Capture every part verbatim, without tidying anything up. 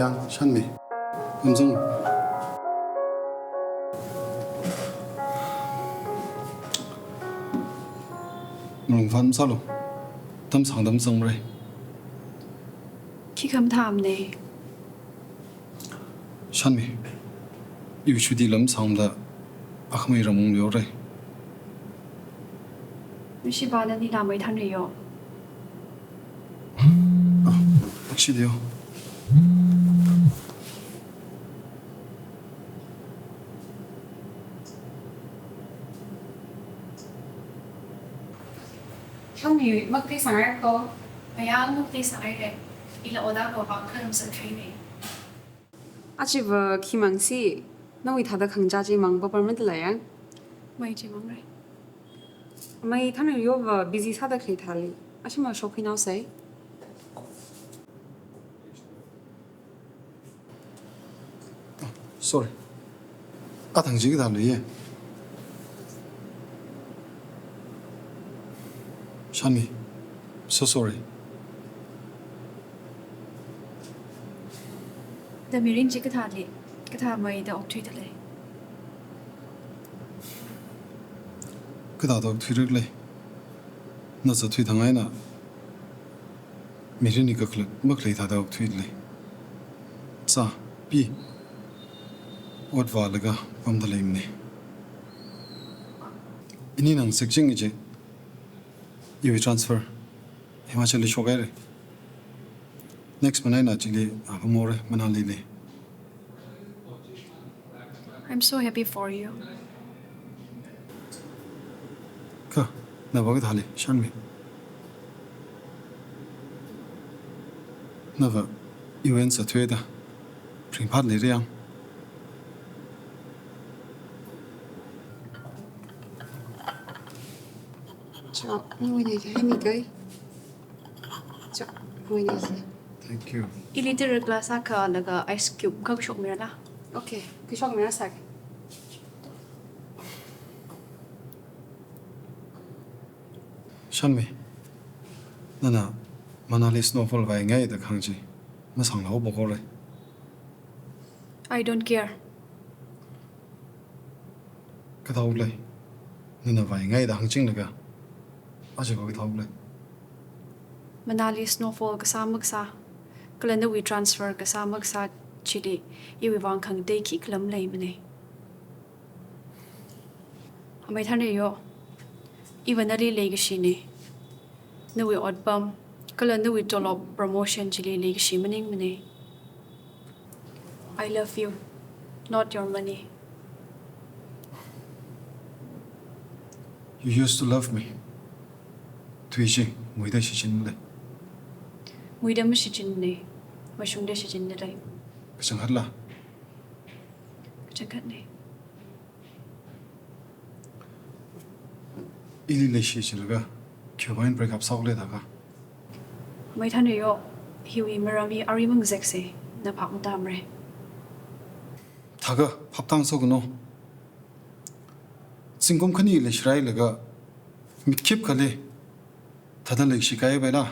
Yang, Shanmi. Pamzang. Malungfan sālu. Tamsang tamsang rai. Khi khamathā manei. Shanmi. Iwui chuti lam sangda akhamei ramung leo rai. Mishi ba nani lamai thanri yo. Ah, akshi deo. Shangmi, makatei sāngai ko? Mayang makatei sāngai re. Ila oda ko ba kharum sa train ne. Achiva khi mangsi, nawui thāda khangachā chi mang ba permanent la yang? Mai chi mang re. Mai thanri yo va busy sāda khalei thāli. Ashi ma shokhui nao sai. Sorry. Athang chi kathā leiye. Shanmi, so sorry. Da mirin chi kathā lei, kathā mai da okthui da lei. Kathā da okthui rak lei. Na zathui thang eina. Mirin hi kakhalat makhalei thāda okthui lei. Zā, pi. Ot vālaga pamda leimane. Ini nang sekching ije. Iwui transfer Himachal li shok haire. Next manai na chili apam haore, Manali li. I'm so happy for you. Kha, nava kathā lei, Shanmi? Nava, iwui eina zatthuida. Ringphālei ri yang. Cha, nawui nei haimi kai. Cha, nawui nei se. Thank you. Ili tira glass akha laga ice cube kha kashok mira la. Okay, kashok mira sāke. Shanmi, nana Manali snowfall vaingai da kahāng chi, masānglao bo kore. I don't care. Kathā lei, nana vaingai da hāngchinglaga, aja ko kathā lei. Manali snowfall kasā makasā, kala nawui transfer kasā makasā chili, iwui vang khangatei khikha lam leimane. Amei thanri yo, iva nali leikashi ne. Nawui otpam, kala nawui tolop promotion chili leikashi maningmane. I love you, not your money. You used to love me. Tui chi, muida shichin male. Muida mashichin ne, mashungda shichin ne lei. Kachangkhat la? Kachangkhat ne. Ili leishi chilaga, khiwui vang break up sāhaole da kha? Amei thanri yo, hiwui maram hi arui mang zekse, na phap matāmare. Thākha, phap tāng sākhuino. Zingkum khani leishirailaga, mitkhip kali, thāda leishi kai bai la.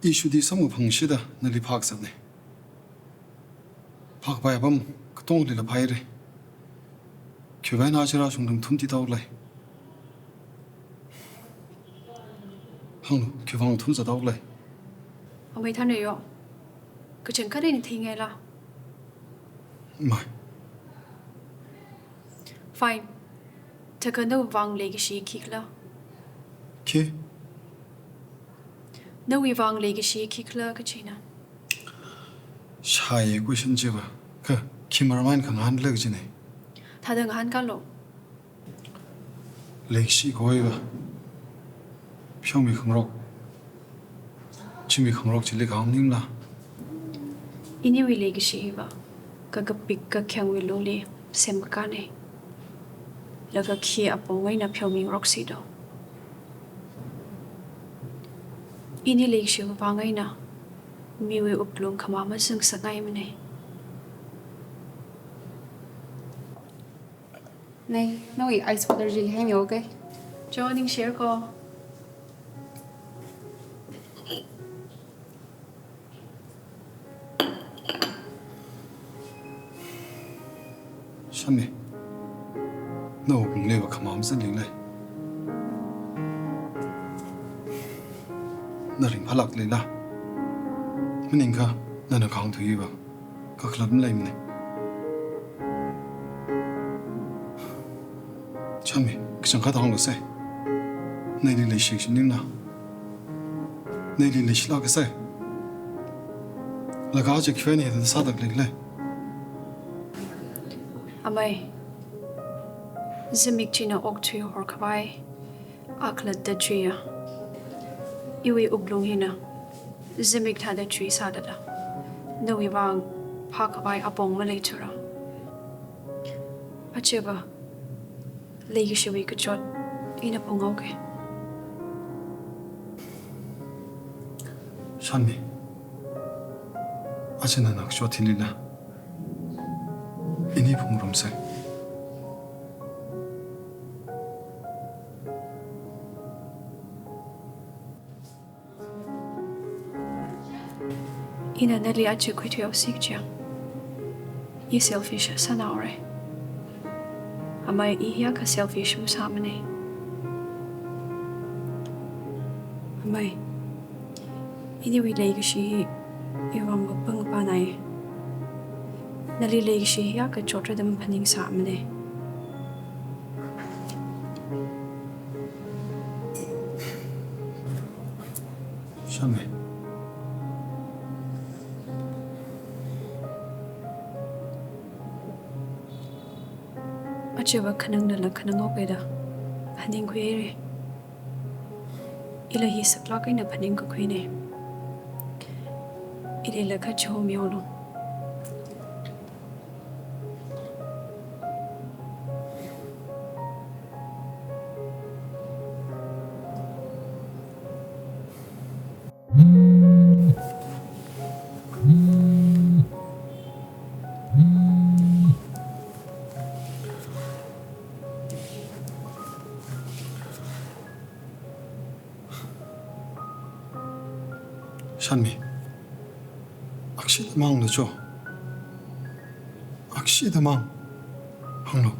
I chuti samkaphang shida nali phākzat ne. Phākapai apam katongli la phāhaire. Khiwui vang na chira shungdang thum ti tau lei. Hānglu, khiwui vang thum za tau lei. Amei thanri yo. Kachangkhat eina theingai la? Mai. Fine. Thākha nawui vang leikashi khikhala? Khi? Nawui vang leikashi khikhala kachina. Shāye question chiva. Kha, khi maram eina khangahān lei kachine. Thāda ngahān kalo. Leikashi koi va. Pheomi khangarok. Chimi khangarok chili kahāng maningla. Iniwui leikashi hiva, kakapik kakhyangwui lungli semkane. Laga khi apong eina pheomi ngaroksi do. Ini leikashiwui vang eina, miwui wuklung khamā mazang sāngaimane. Nei, nawui ice water chili haimi, okay? Cho, ningshir ko. Shanmi, nawui wuklungli va khamam zan lei. Na ringphālāk leila? Maningakha nana kahāng thuiva kakhalat maleimana. Shanmi, kachangkhat hānglu sai. Nali leishichiningna? Nali leishilāka sai. Laga aja khiwui eina hithāda sāda khalei lei? Amei, zimik china okthui horkhavai akhalatta chuiya. Iwui wuklung hina zimik thāda chuisālala, nawui vang phākhavai apong maleithura. Achava leikashiwui kachot ina phunghaoke. Shanmi, aja nana kachot thilila ini phungrumsei. Ina nali aja khuithuihaosi kaja, i selfish sānaore. Amei, i hiyākha selfish masāmane. Amei, iniwui leikashi hi iwui vang mapāng pānai. Nali leikashi hiyākha chotrada maphaningsāmane. Shanmi, achava khananglala khananghaoke da phaningkhuire. Ila hi saklāk eina phaningkakhuine. Ilila kachihom yaolu. Shanmi, akshida mang na cho. Akshida mang hānglu.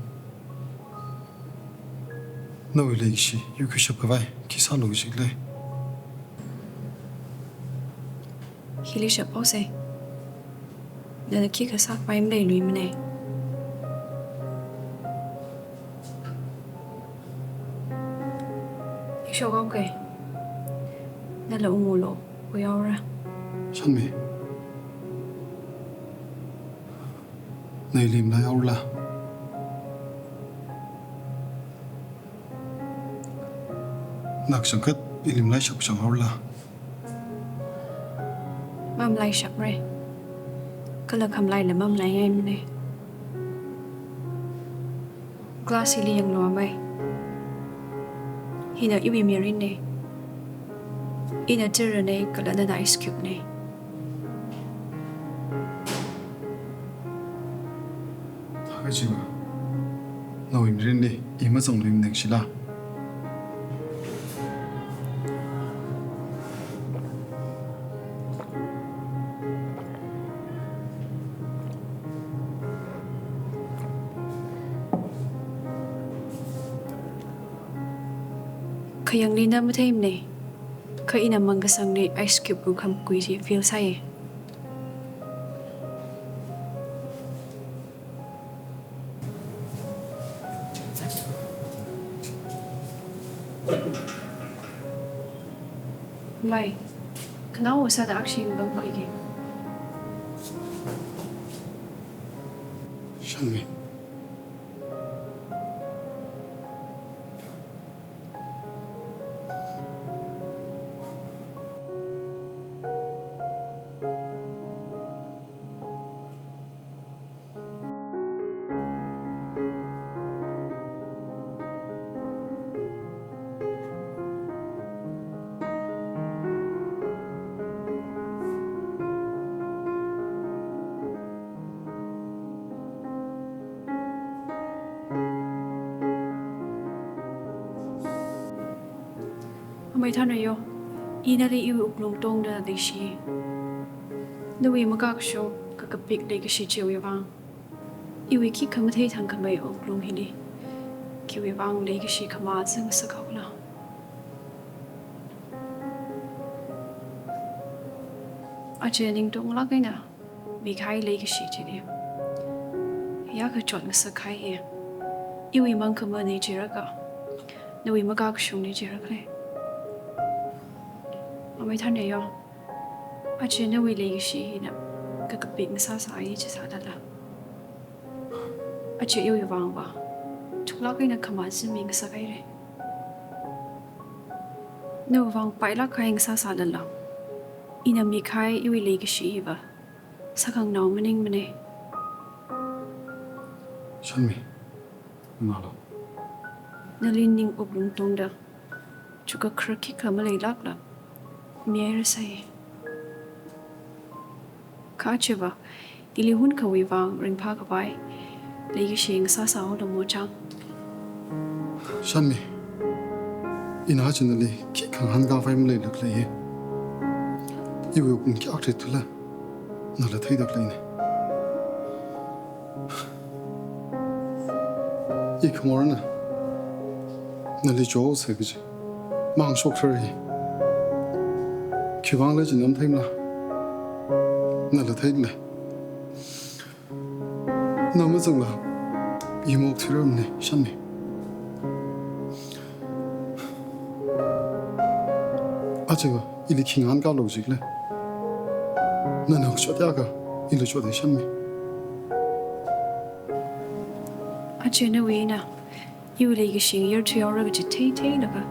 Nawui leikashi yuikhuishap khavai khi sālu kaji lei? Hili shaphaosei. Nana khikha sākhavai maleiluimane. I shokhaoke. Nala ungulu, uyaora. Shanmi, na ili malaihaorala? Na kachangkhat ili malaishap chang haorala? Mamalaishapre. Kala khamalaila mamalaingaimane. Glass hili yanglu amei. Hina iwui mirinne. Ina zerane kala nana ice cube ne. Thākachiva, nawui mirinli i mazangluimana shila? Khayangli na matheimane, kha ina mangkasangli ice cube wui khamkui chi feel sāye. Mei, khanao sāda akshi mabangkhuiki. Shanmi. Amei, thānrei yo, i nali iwui wuklung tongda leishi. Nawui makakashung kakapik leikashi chiwui vang. Iwui khikha matheithangkhamei wuklung hili khiwui vang leikashi khamazang sākhaola? Aja ningtonglāk eina mikahai leikashi chili ya kachot ngasakhai hi iwui mangkhamane jirakha, nawui makakashungli jirakhala? Amei Thanreiyong, aja nawui leikashi hina kakapik ngasāsāi chisālala, aja iwui vangva thuklāk eina khamazangmi ngasakhaira. Nawui vang pailāk kahai ngasāsālala, ina mikahai iwui leikashi hiva sākhanganao maningmana. Shanmi, nalo. Nali ning wuklung tungda chukakharar khikha maleilākla mihairasai. Kha chiva, ili hunkhawui vang ringphākhavai leikashi ngasāsāhaoda mochang. Shanmi, ina aja nali khikha ngahānkākhavai maleilākla hi. Iwui wuklung kayākha thila nala theida khaleina. I khamorna nali chosai kaji mahāngshok tharan, khiwui vangla chi na matheimala? Nala theilei. Na mazangla i maokthuirarmana, Shanmi. Ajava ili khi ngahānkālu jikhala? Nana kachot akha ila chotda, Shanmi. Aja nawui eina iwui leikashi ngayurthuihaora kaji theitheilaga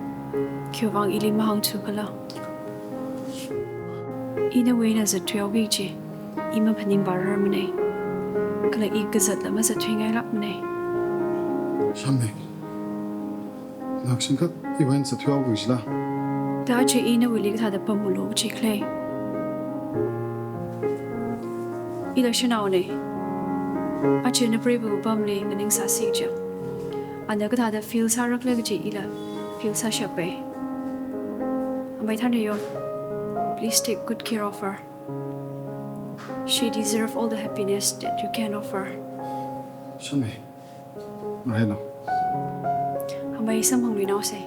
khiwui vang ili mahāngthukhala? I nawui eina zatthuihaoki kaji i maphaningvārarmana. Kala i kazatla mazatthuingailākmana. Shanmi, na kashingkhat iwui eina zatthuihaoki kajila? Da aja i nawuili kathāda pammilu kajikhala? Ila shanaona. Aja napreiva apamli nganingsāsi kaja, ana kathāda feel sārakhala kaji ila feel sāshapa. Amei Thanreiyong, please take good care of her. She deserve all the happiness that you can offer. Shanmi, ngarailo. Amei, samphangluinaosei.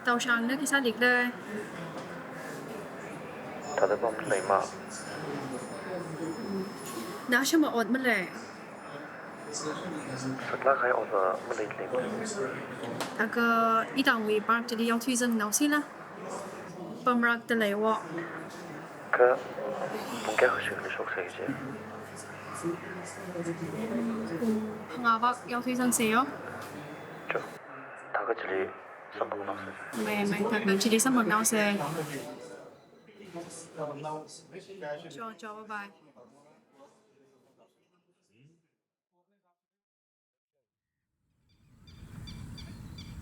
Taoshang, na khi sālikhala? Thāda pamlei ma. Na shima ot malei? Saklāk kahai otva maleilei. Akha itangwui park chili yaothui zangnaosila. Pamrākda leiwo. Kha pung kayākha shikli shoksei kaji? Pung phangā vak yaothui zangsei yo. Cho, thākha chili samphangnaosei. Mei, mei, thākha chili samphangnaosei. Cho, cho, bye bye.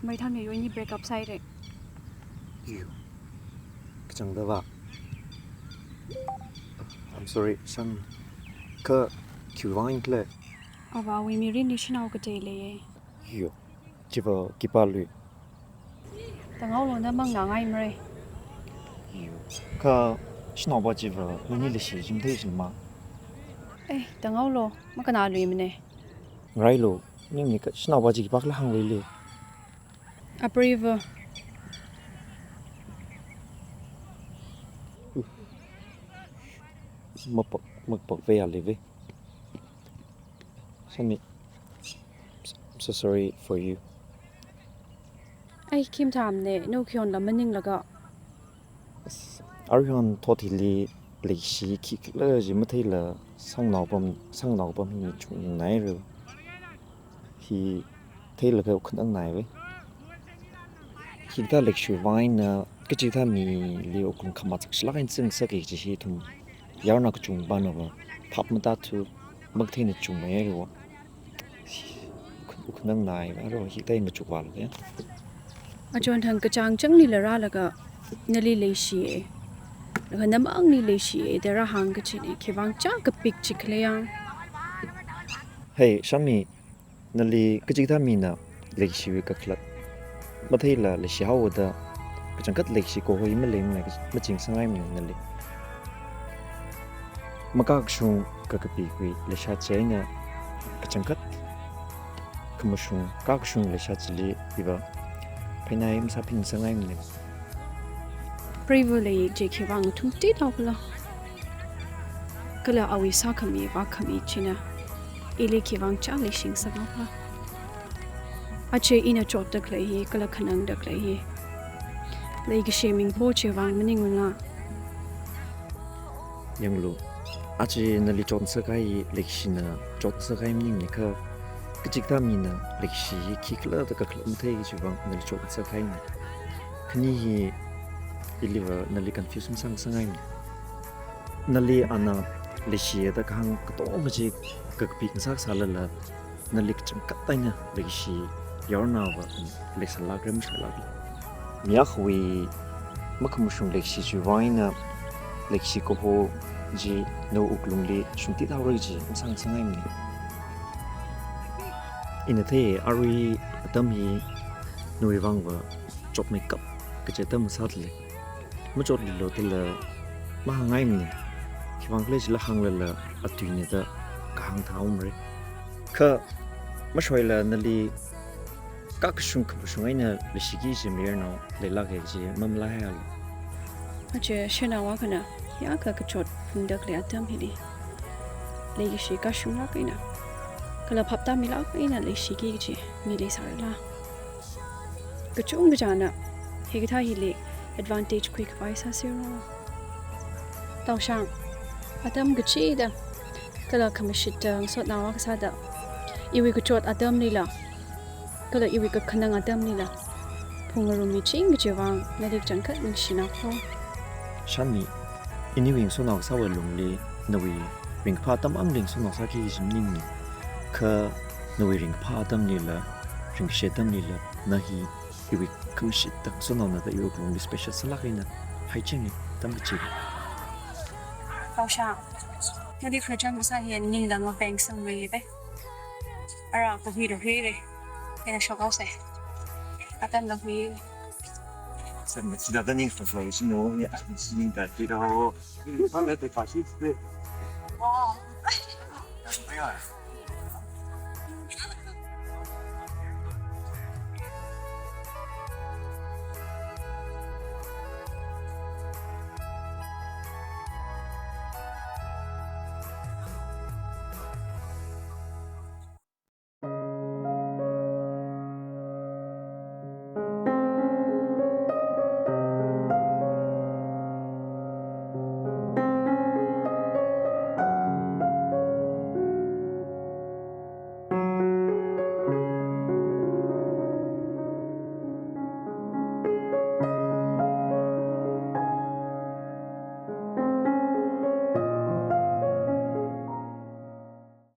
Mei Thanreiyong, ini break up sāhaira. Yo. Kachangda va. I'm sorry, Shan. Kha khiwui vang khala? Avāwui mirinli shanao katei leiya. Yo. Chiva khipālui? Tanghaolo, na manganāngai mara. Yo. Kha shanaova chiva nani leishiching thei chingma. Eh, tanghaolo, makanāluimana. Ngarailo, ningli kha shanaova chi khipākhala hāngluili. Apreiva. Mapak, mapakvei ali ve. Shanmi, I'm so sorry for you. Ai, khim thamne, no khion la maninglaga. As, aruihon thot hili Leishi khikhala chi matheila sāngnao pam, sāngnao pam hi chungnaira. Hi theilaga khanang naiva. Hikathā leishi vang eina kachikathā mili wuklung khamachak shilak eina zingsak kaji hi ithum yarnao kachungvana va phap matāthu, makatheina chungmeira va. Khanang naiva, aro hikathā eina machukvālaga. Achon thang kachāng chāngli la rālaga nali leishiya, laga namangli leishiya da rāhāng kachina, khivang chā kapik chi khaleiya. Hey, Shami, nali kachikathā mina leishiwui kakhalat matheila leishi haoda kachangkhat leishi kaho hi maleimana, maching sāngaimana nali. Makakashung kakapikhui leisha chieina kachangkhat khamashung, kakashung leisha chili iva phainai masāphin sāngaimana. Preiva lei chi khivang thumti thaokhala. Kala awui sākhami vākhami china ili khivang chā leishingasakhaokhala. Aja ina chotda khalei hi, kala khanangda khalei hi, leikashi mingpho chiwui vang maningmala. Yanglu, aja nali chotngasakhai hi leikashina chotngasakhai maningmana kha, kachikathā mina leikashi hi khikhala da kakhalat mathei kajiwui vang nali chotngasakhaina. Khani hi iliva nali confuse masāngasakngaimana. Nali ana leishiya da kahāng katonga chi kakapik ngasaksalala, nali kachangkhat eina leishi yarnaova leisālākra mashoilākla. Mi akhawui makhamashung leishi chiwui vang eina leishi kaho chi nawui wuklungli shungtit haora kaji masāngasakngaimana. Ina thei arui atam hi nawui vangva chotmeikap kaji atam sāda lei. Machotluilu dala mahāngngaimana. Khivang khalei chila hānglala atuina da kahāng thāumara. Kha mashoila nali kakashung khamashung eina leishiki kaji mayarnao leilāka kaji mamalaihaila. Aja shanao akhana, ya kha kachot phungda khalei atam hili leikashi kashunglāk eina, kala phap tāmilāk eina leishiki kaji mi leisārala? Kachungkha china hikathā hili advantage khuikapai sāsera. Taoshang, atam kachida kala khamashitda ngasotnao akha sāda, iwui kachot atamlila kala iwui kakhanang atamlila phungngarummiching kajiwui vang nali kachangkhat ningshina kho. Shami, iniwui ngasotnao kasāwui lungli nawui ringkaphā atam amli ngasotnao sāki kaji maningmana. Kha nawui ringkaphā atamlila, ringkashi atamlila, na hi iwui khamashitda ngasotnaona da iwui wuklungli special sālāk eina haichinga, atam kachi. Taoshang, nali khachang kasā hi ninglang mapeng sangmeiva. Ara kahuila huira. Ina shokhaosa. Atamla hui. Sen sida da ning shokhaosa no, ya, sining da tiro. Pamla te fashi. Wow.